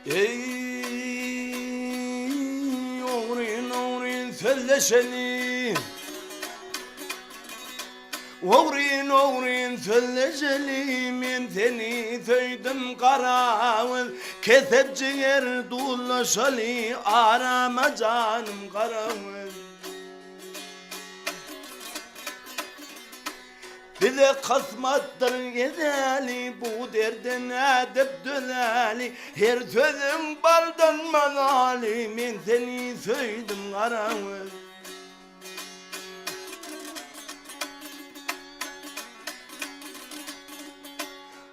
Eý, ogryn-ogryn sözleşeli. Ogryn-ogryn sözleşeli, men seni söýdüm garagöz, Kesek jiger duzlaşaly, arama janym garagöz. Bize kysmatdyr ezeli, bu derde nädip dözeli, Her sözüň baldan mazaly, men seni söýdüm garagöz.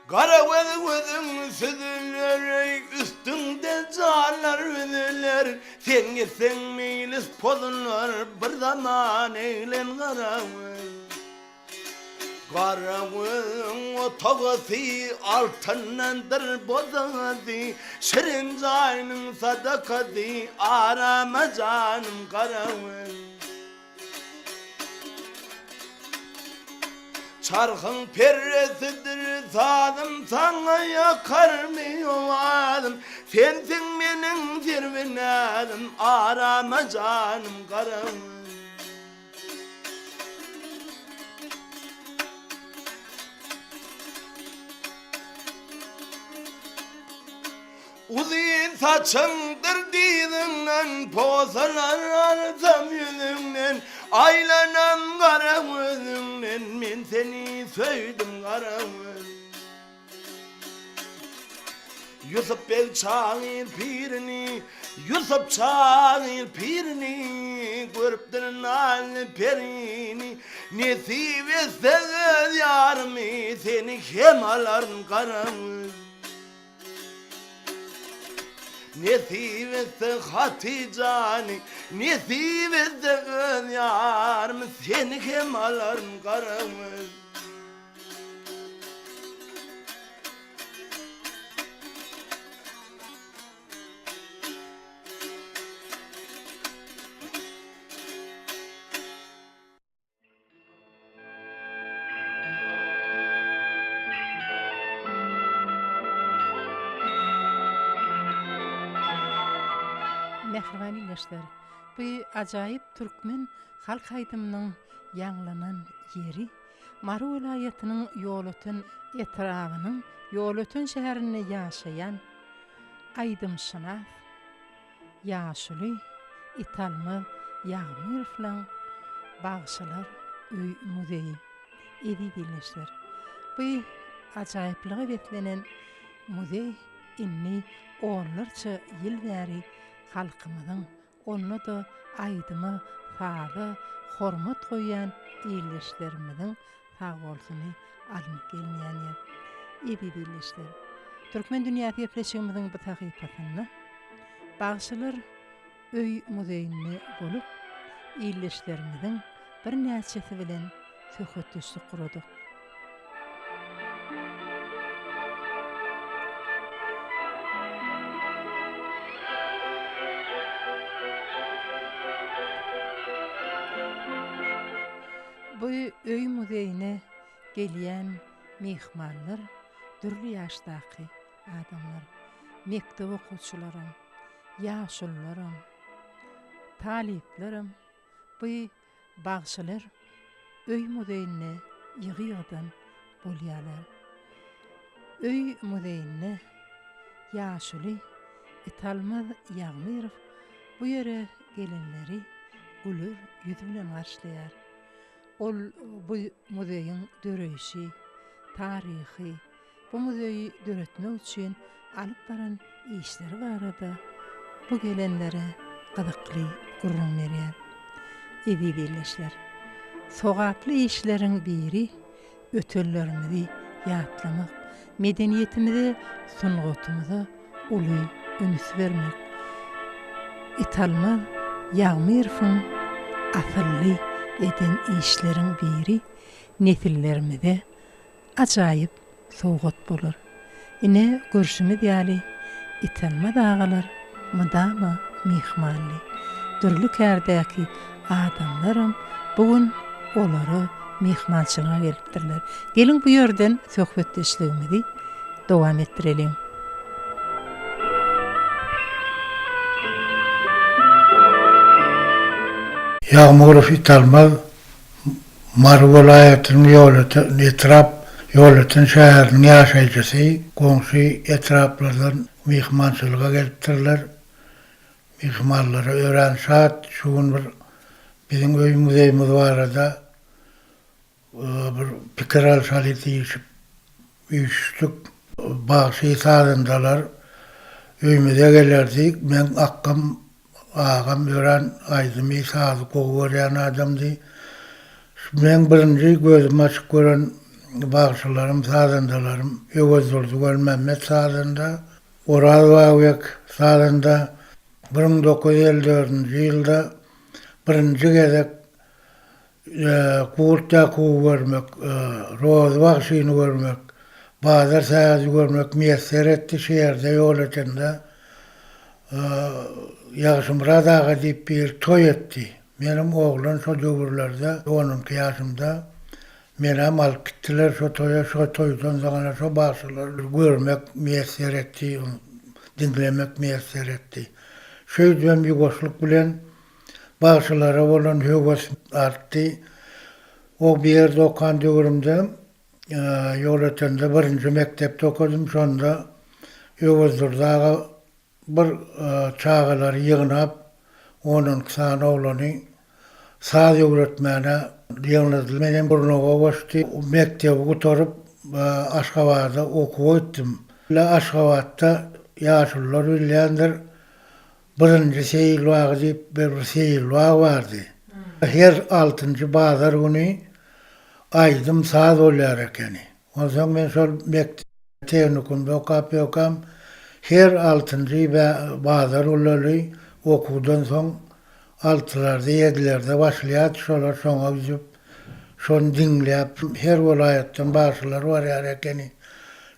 Gara göz gözüň süzüler, üstüňde janlar üzüler, Sen gitseň meýlis pozular, bir zaman eglen gara göz. Gara gözüň otagasy altyndandyr bozagasy, Şirin jaýynyň sadakasy, arama janym gara göz. Çarhyň perresidir sazym, Saňa ýakarmy owazym, Sensiň meniň serwinazym, Arama janym gara göz. Uzyn saçyňdyr dyzyňdan, Posalar alsam ýüzüňden, Aýlanam gara gözüňden, Men seni söýdüm gara göz. Ýusup beg çagyr pirini, Ýusup çagyr pirini, Görüpdir nally perini, Nesip etse öz ýarymy, Seni hem alaryn gara göz. Nesip etse Hatyjany, Nesip etse öz ýarymy, Seni hem alaryn gara göz. Mähriban ildeşler, bu ajaýyp türkmen halk aýdymynyň ýaňlanan ýeri Mary welaýatynyň Ýolöten etrabynyň Ýolöten şäherinde ýaşaýan aýdymşynas ýaşuly Italmaz Ýagmyrowlaň Bagşylar öý muzeýi. Eziz ildeşler, bu ajaýyplyga beslenen muzeý indi onlarça ýyl bäri halkymyzyň Onda-da aýdyma, saza hormat goýýan ildeşlerimiziň sagbolsuny alnyp gelinýän ýer. Eziz ildeşler! Türkmen dünýäsi gepleşigimiziň bu sahypasynda Bagşylar öý muzeýinde bolup, ildeşlerimiziň birnäçesi bilen söhbetdeşlik guradyk. Bu öý muzeýine gelýän myhmanlar dürli ýaşdaky adamlar, mekdep okuwçylaram, ýaşulularam, talyplaram bu Bagşylar öý muzeýinde ýygy-ýygydan bolýarlar. Öý muzeýinde ýaşuly Italmaz Ýagmyrow bu ýere gelenleri güler ýüz bilen garşylaýar. Ol bu muzeýiň döreýşi, taryhy, Bu muzeýi döretmek üçin alyp baran işleri barada bu gelenlere gyzykly gürrüň berýär. Eziz ildeşler! Sogaply işleriň biri ötenlerimizi ýatlamak, medeniýetimize, sungatymyza uly üns bermek. Italmaz Ýagmyrowyň asylly eden işleriň biri nesillerimize ajaýyp sowgat bolar. Ine, görşümiz ýaly, Italmaz agalar mydama myhmanly. Dürli kärdäki adamlaram bu gün olara myhmançylyga gelipdirler. Geliň bu ýerden söhbetdeşligimizi dowam etdireliň. Ýagmyrow Italmaz Mary welaýatynyň Ýolöten etrap Ýolöten şäheriniň ýaşaýjysy, goňşy etraplardan myhmançylyga gelipdirler. Myhmanlara örän şat, şu gün bir biziň öý muzeýimiz barada Bir pikir alşaly diýşip üýşüşdik. Bagşy-sazandalar öýümize gelerdi. Meň akgam, agam örän aýdymy, sazy gowy görýän adamdy. Meň birinji gözümi açyp gören bagşylarym, sazandalarym Öwezdurdy Gölmämmet sazanda, Oraz Babek sazanda. 1954-nji ýylda birinji gezek Gurt Ýakuby görmek, Rozy bagşyny görmek, Bazar Sähedi görmek miýesser etdi. Şu ýerde Ýolötende Ýagşymyrat aga diýip biri toý etdi. Menem oglan şo döwürlerde, on-onki ýaşymda menem alyp gitdiler şo toýa. Şo toýdan soň ana şo bagşylary görmek miýesser etdi, diňlemek miýesser etdi. Şeýdibem ýuwaşlyk bilen Bagşylara bolan höwes artdy. O bir ýerde okan döwrümde Ýolötende birinji mekdepde okadym. Şonda Öwezdurdy aga bir çagalary ýygnap, on-onki sany oglany saz öwretmäne ýygnady. Menem gurnaga goşdy. Mekdebi gutaryp, Aşgabada okuwa gitdim. Aşgabatda ýaşulular bilýändir, Birinji seýil bagy diýip bir bir seýil bag bardy. Her altynjy bazar güni aýdym-saz bolýar ekeni. Onsoň men şol mekdep tehnikumda okap ýörkäm, her altynjy bazar günleri okuwdan soň altylarda, ýedilerde başlaýardy şolar, şoňa gidip, şony diňläp, her welaýatdan bagşylar barýar ekeni.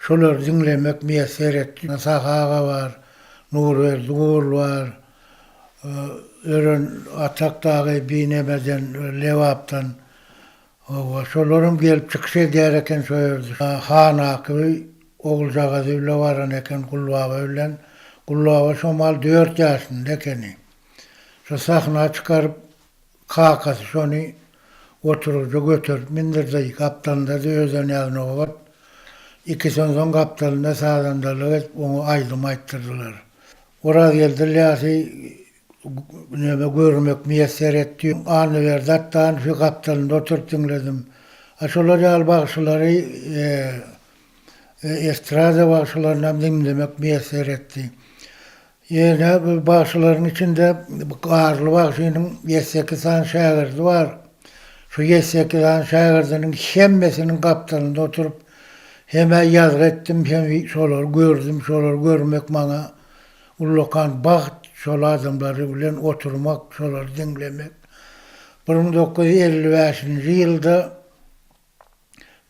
Şolary diňlemek miýesser etdi. Sahy aga bar, Nurberdi Gul bar, Ören Atak dagy binemeden, Lebapdan. Hawa, şolaram gelip çykyş edýär eken şo ýerde. Han Akyby oguljagazy bile baran eken Gulbaba bilen. Gulbaba şo mal dört ýaşynda ekeni. Şo sahna çykaryp, Kakasy şony oturgyja göterip mindirdi, gapdalynda-da Ödenýaz Nobat. Ikisi onsoň gapdalynda sazandalyk edip, oňa aýdym aýtdyrdylar. Orazgeldi Ylýasy neme görmek miýesser etdi. Annaberdi Atdanowy gapdalynda oturyp diňledim. A şolar ýaly bagşylary estrada bagşylarynam diňlemek miýesser etdi. Ýöne bu bagşylaryň içinde bu Garly bagşynyň ýedi-sekiz sany şägirdi bar. Şu ýedi-sekiz sany şägirdiniň hemmesiniň gapdalynda oturyp, hem-ä ýazgy etdim, hem şolary gördüm, şolary görmek maňa ullakan bagt, şol adamlary bilen oturmak, şolary diňlemek. 1955-nji ýylda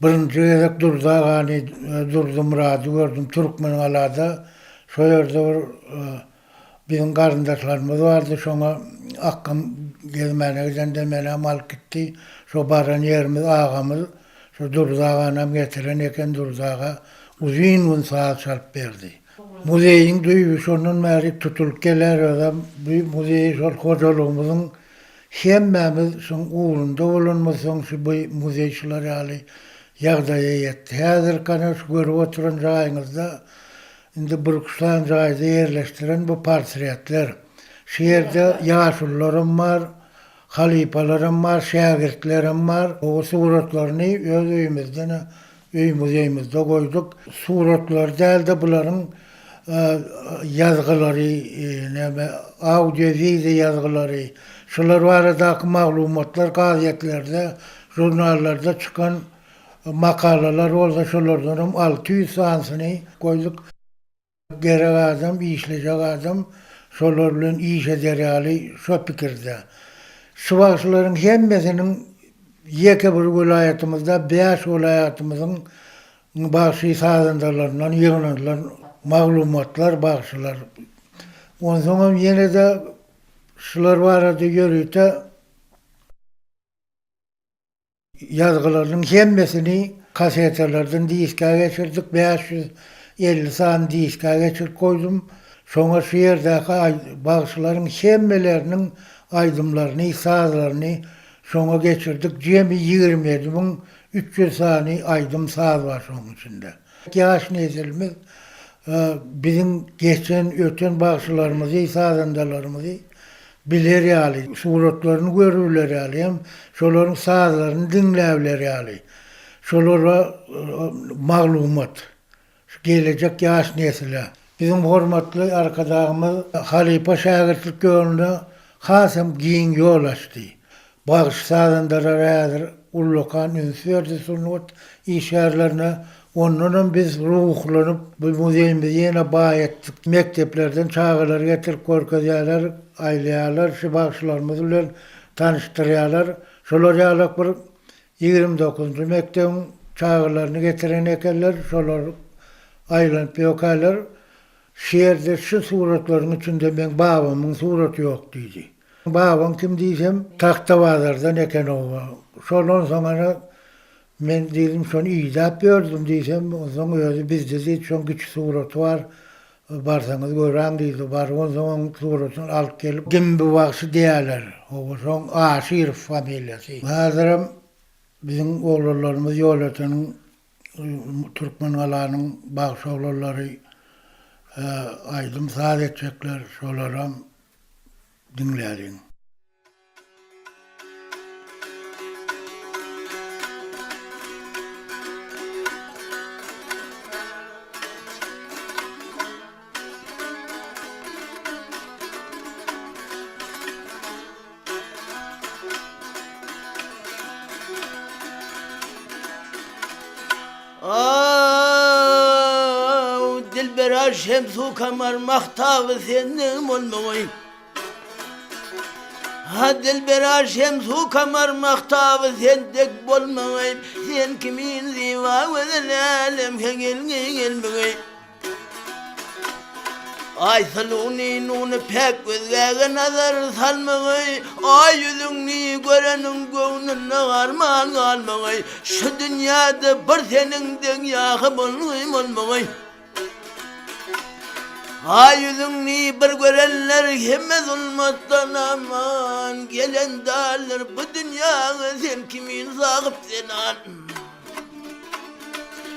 Birinji gezek Durdy agany, Durdy Myrady gördüm Türkmengalada. Şo ýerde bir biziň garyndaşlarymyz bardy, şoňa akgam gezmäne gidende menem alyp gitdi. Şo baran ýerimiz agamyz şo Durdy aganam getiren eken, Durdy aga uzyn gün saz çalyp berdi. Muzeýiň düýbi şondan bäri tutulyp gelýär, özem bu muzeý şol hojalygymyzyň Hemmämiz şoň ugrunda bolanymyzsoň şu bu muzeý şular ýaly ýagdaýa ýetdi. Häzirki ana şu görüp oturan jaýyňyzda indi birküç sany jaýda ýerleşdiren bu portretler. Şu ýerde ýaşulularam bar, halypalaram bar, şägirtlerem bar. O suratlaryny öz öýümizden öý muzeýimizde goýduk. Suratlary däl-de bularyň ýazgylary, näme, audio-wideo ýazgylary, şular baradaky maglumatlar gazetlerde, žurnallarda çykan makalalar bolsa şolardanam 600 sanysyny goýduk. Gerek adam, işlejek adam şolar bilen iş eder ýaly şo pikirde. Şu bagşylaryň hemmesiniň ýeke bir welaýatymyzda bäş welaýatymyzyň bagşy sazandalaryndan ýygnanylan maglumatlar bagşylar. Onsoňam ýene-de şular barada ýörite Ýazgylarynyň hemmesini kasetalardan diskä geçirdik, 550 sany diskä geçirip goýdum. Şoňa şu ýerdäki bagşylaryň hemmeleriniň aýdymlaryny, sazlaryny şoňa geçirdik. Jemi 27300 sany aýdym-saz bar şonuň içinde. Ýaş nesilimiz biziň geçen, öten bagşylarymyzy, sazandalarymyzy biler ýaly, suratlaryny görübiler ýaly hem şolaryň sazlaryny diňläbiler ýaly, şolara maglumat, şu gelejek ýaş nesle. Biziň hormatly Arkadagymyz halypa-şägirtlik ýolunda hasam giň ýol açdy. Bagşy-sazandalara häzir ullakan üns berdi sungat işgärlerine. Ondanam biz ruhlanyp, bu muzeýimizi ýene baýatdyk. Mekdeplerden çagalary getirip görkezýärler, aýlaýarlar, şu bagşylarymyz bilen tanyşdyrýarlar. Şolar ýalak bir 29-njy mekdebiň çagalaryny getiren ekenler, şolar aýlanyp ýökäler. Şu ýerde şu suratlaryň içinde meň babamyň suraty ýok diýdi. Babaň kim diýsem, Tagtabazardan eken oba. Şondan soň ana men diýdim, şony idäp ýördüm diýsem, onsoň özi bizde diýdi, şoň kiçi suraty bar, barsaňyz göräň diýdi. Baryp onsoň oň suratyny alyp gelip, Gimbi bagşy diýýärler. Oba şoň Aşyrow familiýasy. Häzirem biziň oglanlarymyz Ýolöteniň Türkmengalanyň bagşy oglanlary aýdym-saz etjekler, şolaram diňläliň. Aw, dilbera şemsu kamar mahtaby senden bolmagy. Ha dilbera şemsu kamar mahtaby sen dek bolmagy. Sen kimin ziba gözel älemge gelgeý gelmegeý. Aýsuluny nuny päk gözgäge nazar salmagy, Aý ýüzüňi göreniň göwnünde arman galmagy, Şu dünýäde bir seniň deň ýagy bolgy bolmagy. Aý ýüzüňi bir görenler hemme zulmatdan aman gelen däldir bu dünýäge sen kimin sahyp zenan.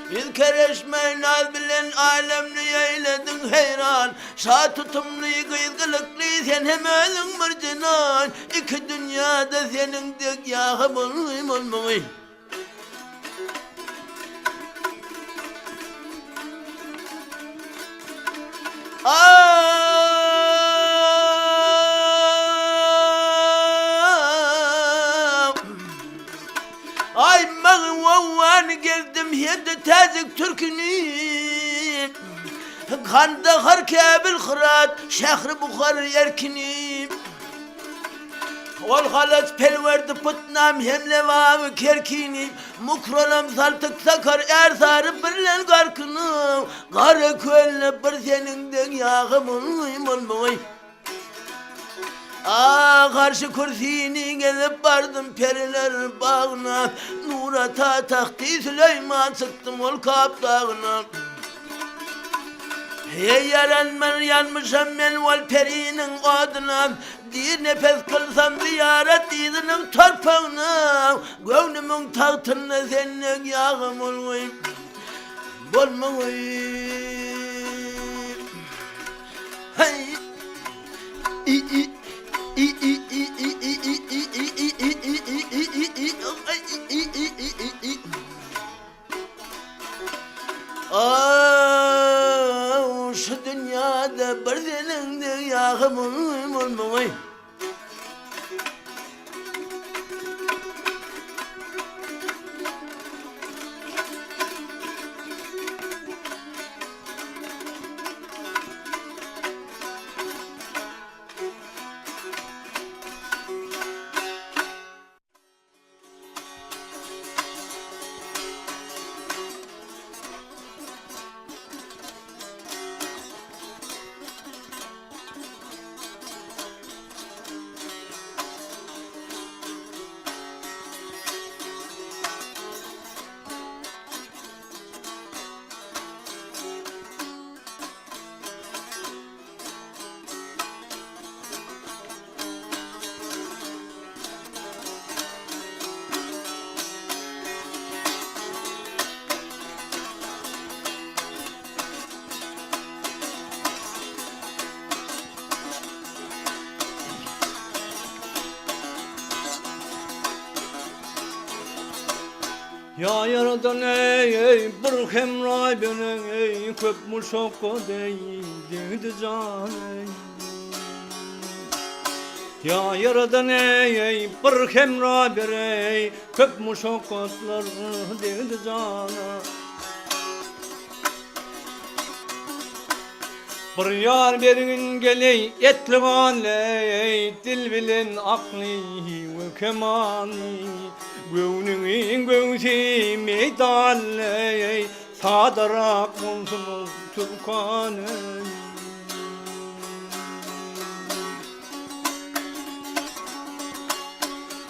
Ýüz kereşme naz bilen alemni eýlediň heýran, Şa tutumly, gyz gylykly sen hem özüň bir jenan, Iki dünýäde seniň dek ýagy bolmagy. Aý magy gezdim hem-de täjik türkini, Kandahar, Käbil, Hyrat, şähri Buhar erkini. Ol halaç pelwerdi Putnam hem Lebaby Kerkini, Mukralam Saltyk Sakar Ärsary birlen Garkyny, Gara kölde bir seniň deň ýagy bolmaý. A garşy kürsini gezip bardym periler bagyna, Nurata tagty Süleýman çykdym ol Kap dagyna. Heý ýaran men ýanmyşam men ol periniň odyna, Bir nepes kylsam zyýarat yzynyň torpagyna, Göwnümiň tagtynda senden ýagym bolmaý, bolmaý. Şu dünýäde bir seniň dek ýagym bolmagy. Ýa Ýaradan eý, bir hemra bereý, köp muşakgat eý, degdi jan eý. Ýa Ýaradan eý, bir hemra bereý, köp muşakgatlar degdi jana. Bir ýar bergin geleý, etli ganly, dil bilen akly we kemally, göwnüňiň göwsi meýdanly, sadarak bolsun ol türkany.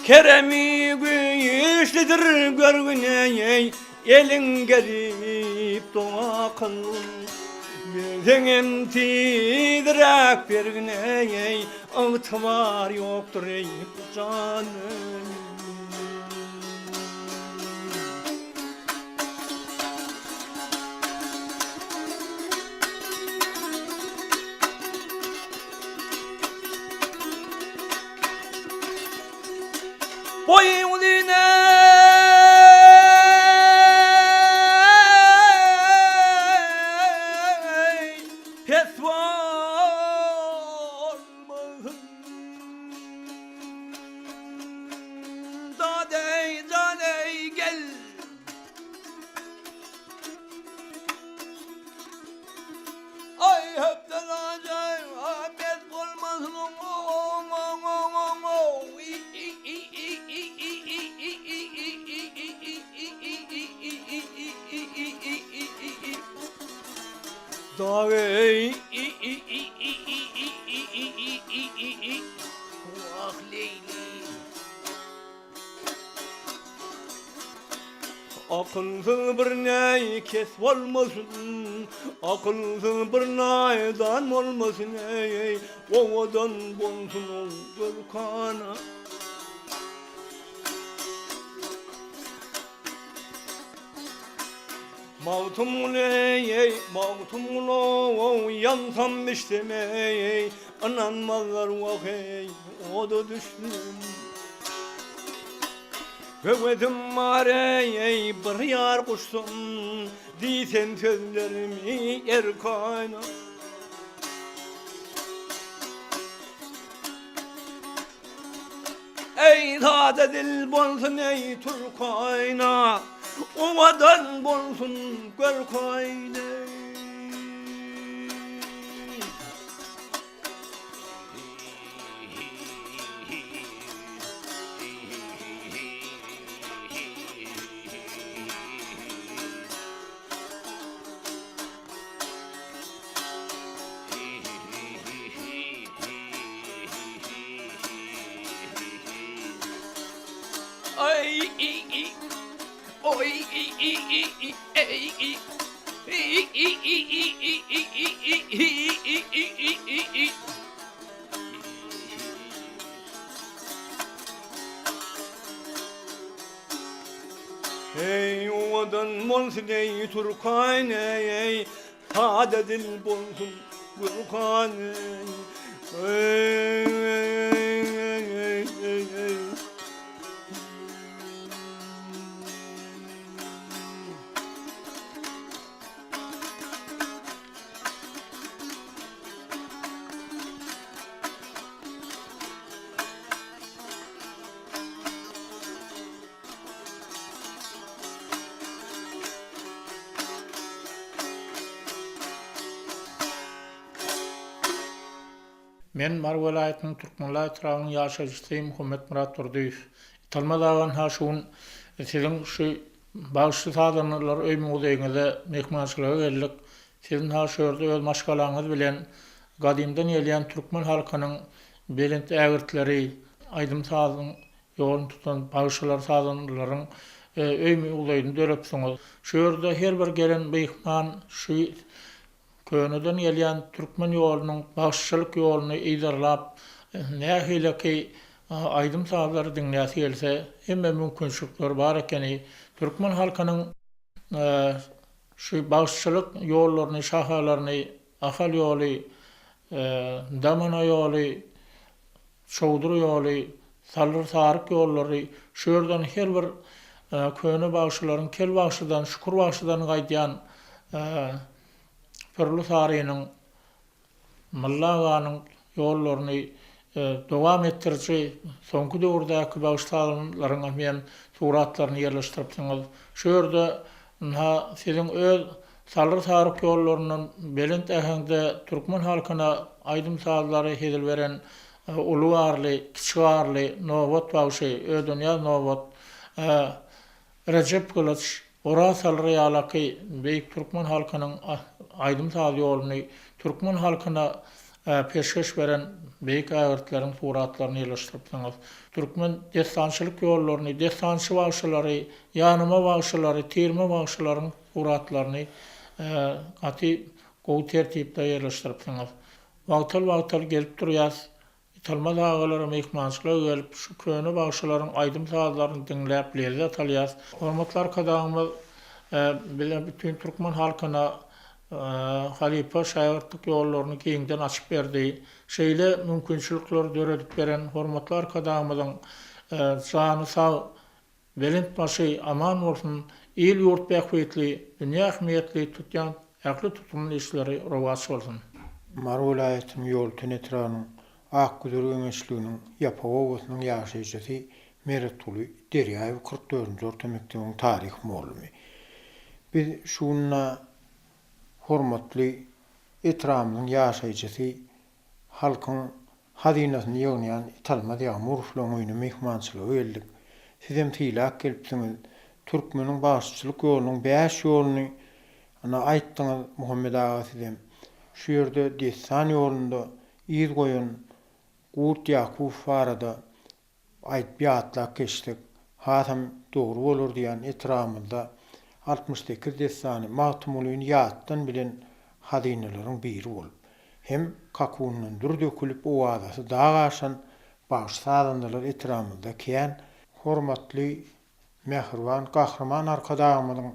Keremi güýçlidir görgüne, Eliň gelip doňa kyl. Berseňem tizräk bergin-eý, Ygtybar ýokdur-eý bu jana. Boýy uzyn eý, pes bolmasyn. Dad eý, jan eý, gel. Aý höpden ajaý bet bolmasyn Dag eý Wah Leýli. Akylsyz bir näý kes bolmasyn, Akylsyz bir naýdan bolmasyn, eý, Owadan bolsun ol görkana. Magtymguly, eý, Magtymguly, ýansam bişsem, eý, Ynanmazlar wah, eý, oda düşsem. Höwesim bar eý, bir ýar guşsam, Diýsem sözlerimi erkana. Eý, sada dil bolsun eý, türkaýna, Owadan bolsun görkaýna. Eý, owadan bolsun eý, türkan eý, sada dil bolsun gürkan eý, eý, eý, eý. Men Mary welaýatynyň Türkmenbaşy etrabynyň ýaşaýjysy Muhammetmyrat Durdyýew. Italmaz aga ynha şu gün siziň şu bagşy-sazandalar öý-muzeýiňize myhmançylyga geldik. Siz ynha şu ýerde öz maşgalaňyz bilen gadymdan gelýän türkmen halkynyň belent ägirtleri, aýdym-sazyň ýoluny tutan bagşylar, sazandalaryň öý-muzeýini döredipsiňiz. Şu ýerde her bir gelen myhman şu Köneden gelýän türkmen ýolunyň bagşyçylyk ýoluny yzarlap, nähileki aýdym-sazlary diňläsi gelse, hemme mümkinçilikleri bar ekeni. Türkmen halkynyň şu bagşyçylyk ýollaryny, şahalaryny, Ahal ýoly, Damana ýoly, Çowdur ýoly, Salyr-Saryk ýollary şu ýerden her bir. Köne bagşylaryň Kel bagşydan, Şükür bagşydan gaýdýan Pürli Sarynyň, Mylla aganyň ýollaryny dowam etdiriji soňky döwürdäki bagşy-sazandalaryň hem suratlaryny ýerleşdiripsiňiz. Şu ýerde ynha siziň öz Salyr Saryk ýollaryndan belent äheňde türkmen halkyna aýdym-sazlary hezil beren Uly Garly, Kiçi Garly, Nobat bagşy, Ödenýaz Nobat, Rejep Gylyç, Oraz Salyr ýalaky beýik türkmen halkynyň aýdym-saz ýoluny türkmen halkyna peşgeş beren beýik ägirtleriň suratlaryny ýerleşdiripsiňiz. Türkmen dessançylyk ýollaryny, dessançy bagşylary, ýanama bagşylary, tirme bagşylaryň suratlaryny gaty gowy tertipde ýerleşdiripsiňiz. Wagtal-wagtal gelip durýas. Italmaz agalara myhmançylyga gelip, şu köne bagşylaryň aýdym-sazlaryny diňläp lezzet alýas. Hormatly Arkadagymyz bize bütin türkmen halkyna halypa şägirtlik ýollaryny giňden açyp berdi. Şeýle mümkinçilikleri döredip beren hormatly Arkadagymyzyň jany sag, Belent başy aman bolsun, il-ýurt bähbitli, dünýä ähmiýetli tutýan ähli tutumly işleri rowaç bolsun! Mary welaýatynyň Ýolöten etrabynyň Akgüzer geňeşliginiň Ýapak obasynyň ýaşaýjysy Meretguly Derýaýew 44-nji orta mekdebiň taryh mugallymy. Biz şu günde hormatly etrabymyzyň ýaşaýjysy Halkyň hazynasyny ýygnaýan Italmaz Ýagmurowlaryň öýüne myhmançylyga geldik. Sizem sylap gelipsiňiz. Türkmeniň bagşyçylyk ýolunyň bäş ýoluny ana aýtdyňyz, Muhammet aga sizem. Şu ýerde dessan ýolunda yz goýan Gurt Ýakubow barada aýdyp ýatlap geçsek, hasam dogry bolar diýýän etrabymyzda 68 dessany Magtymgulyny ýatdan bilen hazynalaryň biri bolup, hem kakundan dür dökülip owazasy dag aşan bagşy-sazandalar etrabymyzda kän. Hormatly mähriban Gahryman Arkadagymyzyň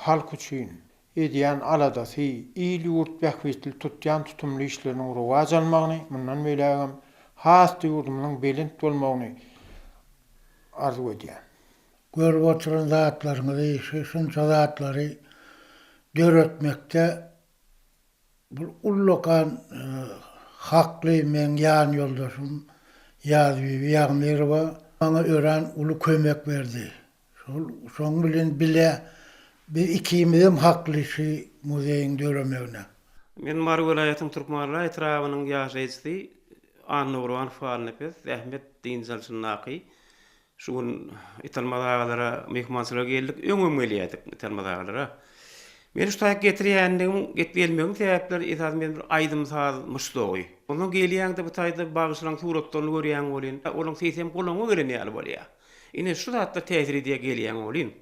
halk üçin edýän aladasy, il-ýurt bähbitli tutýan tutumly işleriniň rowaç almagyny, mundan beýlägem has-da ýurdumyzyň belent bolmagyny arzuw edýän. Görüp oturan zatlaryňyzy, şu şunça zatlary döretmekde bir ullakan hakly meň ýan ýoldaşym Ýazbibi Ýagmyrowa maňa örän uly kömek berdi. Şol şoň bilen bile biz ikimizem hakly şu muzeýiň döremegine. Men Mary welaýatynyň Türkmenala etrabynyň ýaşaýjysy Annagurbanow Halnepes, zähmet dynç alşyndaky şu gün Italmaz agalara myhmançylyga geldik. Öňem gelýärdik Italmaz agalara. Meni şu taýak getirýänligim, gelmegiň sebäpleri esasy men bir aýdym-saz muşdagy. Onsoň gelýäňde bu taýda bagşylaryň suratlaryny görýäň welin, olaryň sesem gulagyňa gelen ýaly bolýar. Ine şu zatlar täsir edýär gelýäň welin.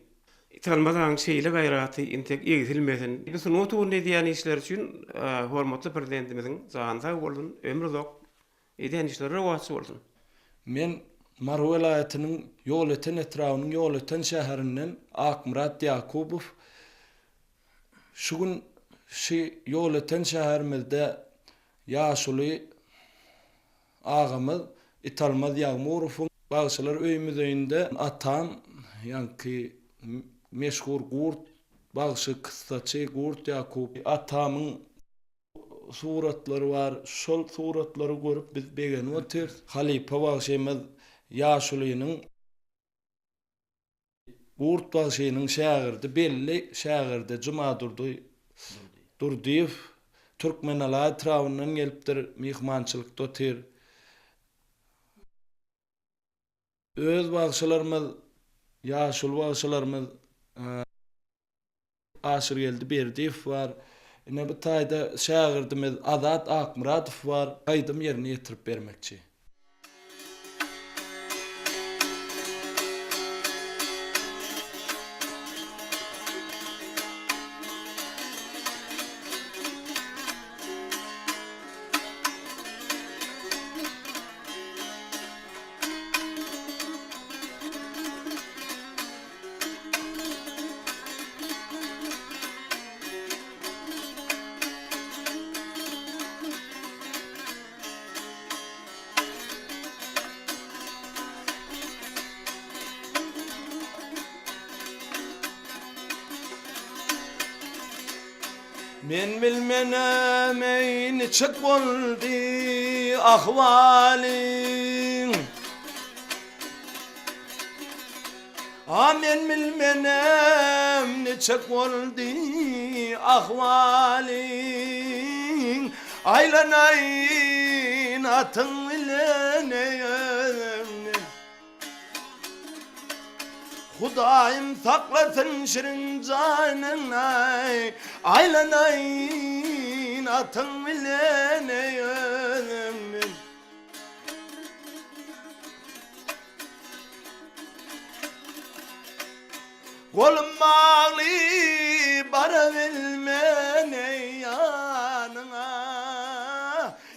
Italmaz agaň şeýle gaýraty intek egsilmesin. Bu sungat ugrunda edýän işleri üçin hormatly Prezidentimiziň jany sag bolsun, ömri uzak, edýän işleri rowaç bolsun. Men Mary welaýatynyň Ýolöten etrabynyň Ýolöten şäherinden Akmyrat Ýakubow. Şu gün şu Ýolöten şäherimizde ýaşuly Agamyz Italmaz Ýagmurowyň Bagşylar öýi muzeýinde atam, ýaňky meşhur Gurt bagşy, kyssaçy Gurt Ýakup atamyň suratlary bar. Şol suratlary görüp biz begenip otyrys. Halypa bagşymyz ýaşulynyň. Gurt bagşynyň şägirdi, belli şägirdi Jumadurdy Durdyýew Türkmenala etrabyndan gelipdir, myhmançylykda otyr. Öz bagşylarymyz, ýaşuly bagşylarymyz Aşyrgeldi Berdiýew bar. Ine bu taýda şägirdimiz Azat Akmyradow bar. Aýdym ýerine ýetirip bermekçi. Men bilmenem eý niçik boldy ahwalyň. A men bilmenem niçik boldy ahwalyň. Aýlanaýyn atyň bilen eý özüňden. Hudaýym saklasyn şirin janyňy Aýlanaýyn atyň bilen eý özüňden. Golum bagly barabilmen eý ýanyňa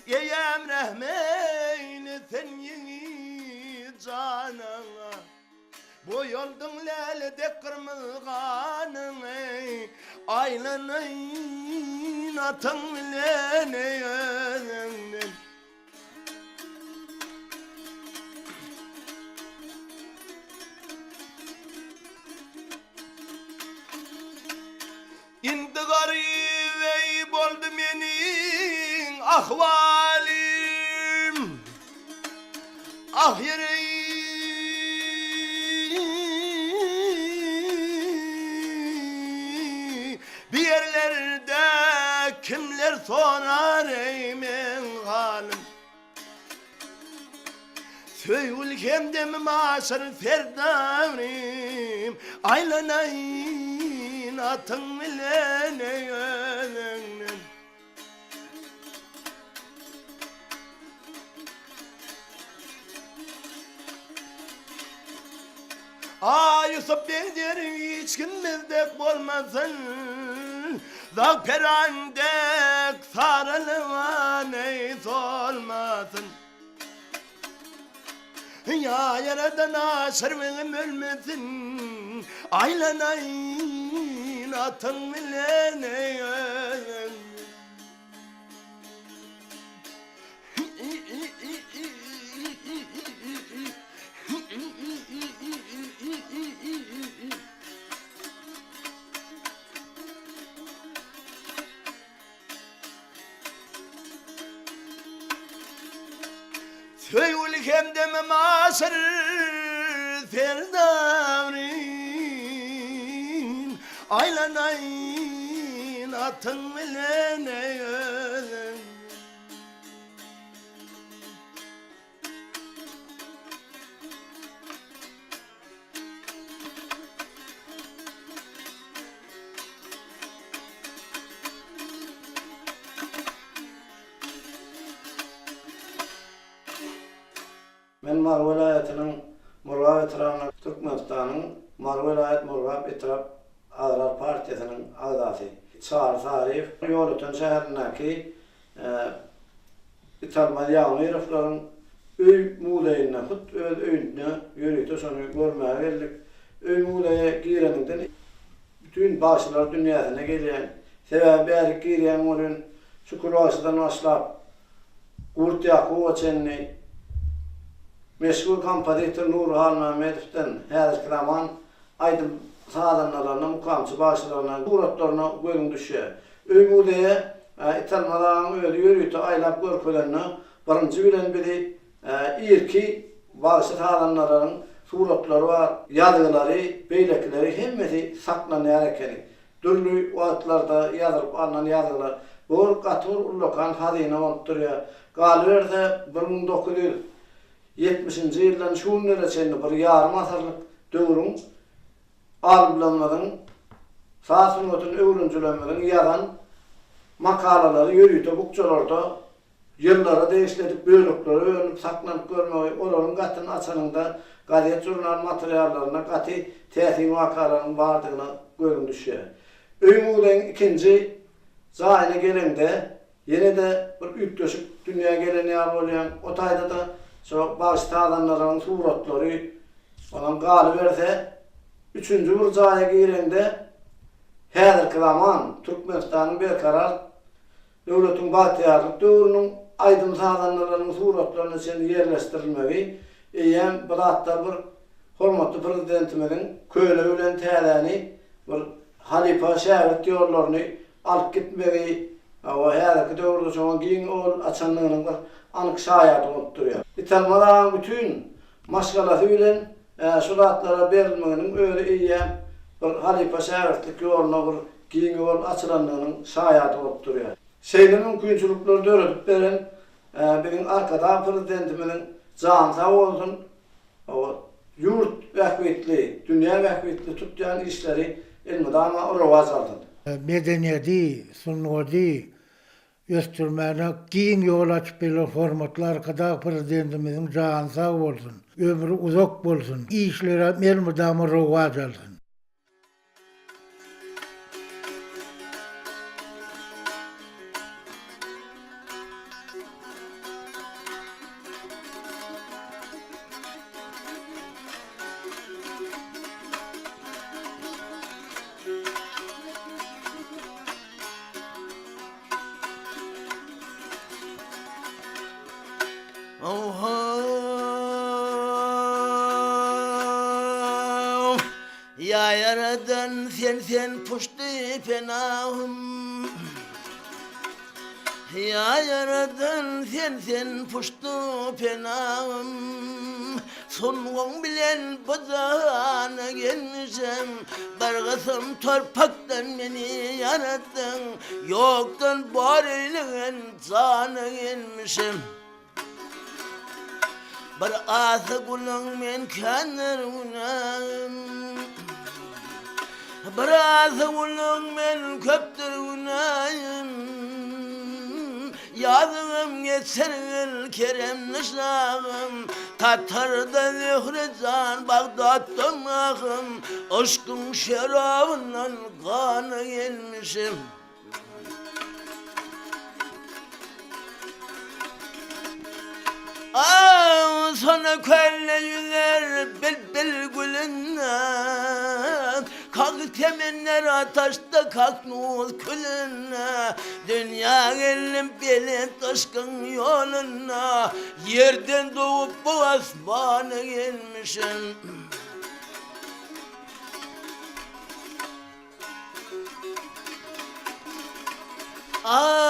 Eýäm rähm eýle sen ýigit janyňa Boýaldyň läle dek gyrmyzy ganyňy Aýlanaýyn atyň bilen eý özüňden. Indi garyp eý boldy meniň ahwalym Ah ýer eý Bir ýerlerde kimler sorar eý meň halym Söýgüli hemdemim Aşyr serdarym, Aýlanaýyn atyň bilen eý özüňden. A Ýusup beg diýer hiç kim bizdek bolmasyn, Zagperan dek saralyban eý solmasyn. Ýa Ýaradan Aşyr begim ölmesin, Aýlanaýyn atyň bilen eý özüňden. Söýgüli hemdemim Aşyr serdarym, Aýlanaýyn atyň bilen eý özüň. Men Mary welaýatynyň Murgap etrabynda Türkmenistanyň Mary welaýat Murgap etrap Agrar partiýasynyň agzasy Çary Saryýew Ýolöten şäherindäki Italmaz Ýagmyrowlaryň öý muzeýinde, hut öz öýünde ýörite şony görmäge geldik. Öý muzeýe gireniňden bütin bagşylar dünýäsine gelýäň. Sebäbi bärik girýäň welin, Şükür bagşydan başlap, Gurt Ýakuba çenli, meşhur kompozitor Nury Halmämmedowdan häzirki zaman aýdym sazandalaryna, mukamçy bagşylaryna suratlaryna gözüň düşýär. Öý muzeýe Italmaz agaň özi ýörite aýlap görkezende birinji bilen bizi irki bagşy sazandalaryň suratlary bar, ýazgylary, beýlekileri hemmesi saklanýar ekeni. Dürli wagtlarda ýazylyp alnan ýazgylar. Bu bir gaty bir ullakan hazyna bolup durýar. Galyberse 1900 Ýetmişinji ýyldan şu günlere çenli bir ýarym asyrlyk döwrüň alymlarymyzyň, saz sungatyny öwrenijilerimiziň ýazan makalalary ýörite bukjalarda ýyllara degişli edip böleklere bölünip saklanyp görmegi, olaryň gatyny açanyňda gazet-žurnal materiallarynda gaty täsin wakalaryň bardygyna gözüň düşýär. Öý-muzeýiň ikinji jaýyna geleňde Ýene-de bir üýtgeşik dünýä gelen ýaly bolýaň. O taýda-da şo bagşy-sazandalaryň suratlary, onam galyberse, üçünji bir jaýa gireňde häzirki zaman Türkmenistanyň Berkarar döwletiň bagtyýarlyk döwrüniň aýdym-sazandalarynyň suratlaryna çenli ýerleşdirilmegi eýýäm bu zatda bir hormatly Prezidentimiziň köne bilen täzäni bir halypa-şägirt ýollaryny. alyp gitmegi, hawa, häzirki döwürde şoňa giň ýol açandygynyň bir anyk şaýady bolup durýar. Italmaz agaň bütin maşgalasy bilen şu zatlara berilmeginiň özi eýýäm bir halypa-şägirtlik ýoluna bir giň ýol açylandygynyň şaýady bolup durýar. Şeýle mümkinçilikleri döredip beren biziň Arkadag Prezidentimiziň jany sag bolsun, hawa, ýurt bähbitli, dünýä bähbitli tutýan işleri elmydama rowaç alsyn. Medeniýeti, sungaty ösdürmäne giň ýol açyp beren hormatly Arkadag Prezidentimiziň jany sag bolsun, ömri uzak bolsun, işleri elmydama rowaç alsyn. Ýa Ýaradan sen sen puşdy penahym Ýa Ýaradan sen sen puşdy penahym Sunguň bilen bu jahana gelmişem Bir gysym torpakdan meni ýaratdyň Ýokdan bar eýlegen jana gelmişem. Bir asy guluň men kändir günäm Bir asy guluň men köpdür günäm Ýazygym geçirgil keremli şahym Tatarda Zöhre jan Bagdatda mahym Yşkyň şerabyndan gana gelmişim. Ah, sana kölle yüzer bülbül gülüne Kalk teminler ataşta kalk nur külüne Dünya geldim belent aşkın yoluna Yerden doğup bu asmana gelmişim Ah,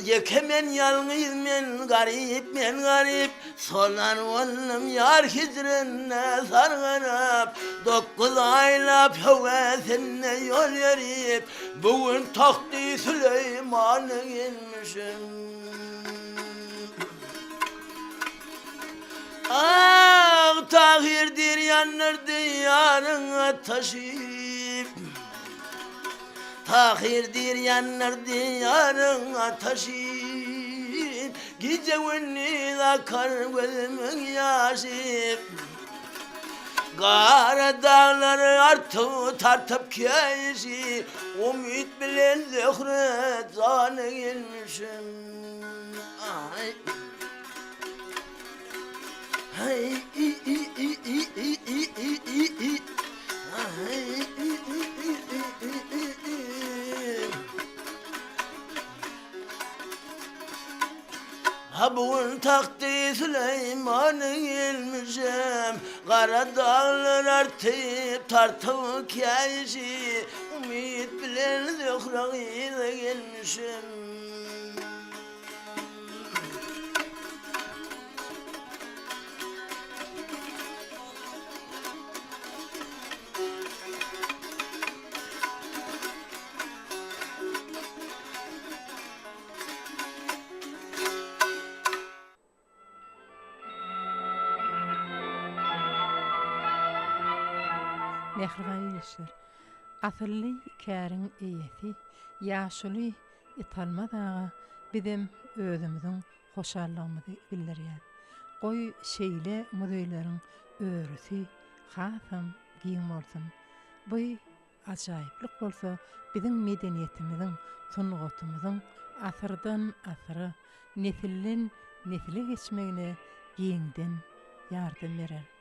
ýeke men ýalňyz men garyp men garyp Solan boldum ýar hijrinde sarganyp Dokuz aýlap höwesinde ýol ýörip Bu gün Tagty Süleýmana gelmişim. Ah, Tahyr diýr ýandyrdy ýaryň ataşy. Tahyr diýr ýandyrdy ýaryň ataşy. Gije-gündiz akar gözümiň ýaşy. Gara daglary artyp tartyp käýişi. Umyt bilen Zöhre jana gelmişim. Aý. Ha bu gün tagty Süleýmany gelmişem, Gara daglar artyp tartyp käýişi, Umyt bilen Zöhre gyza gelmişem. Mähriban ildeşler! Asylly käriň eýesi, ýaşuly Italmaz aga bizem özümiziň hoşallygymyzy bildirýäs. Goý, şeýle muzeýleriň örüsi hasam giň bolsun. Bu ajaýyplyk bolsa biziň medeniýetimiziň, sungatymyzyň asyrdan-asyra, nesilden-nesile geçmegine giňden ýardam berer.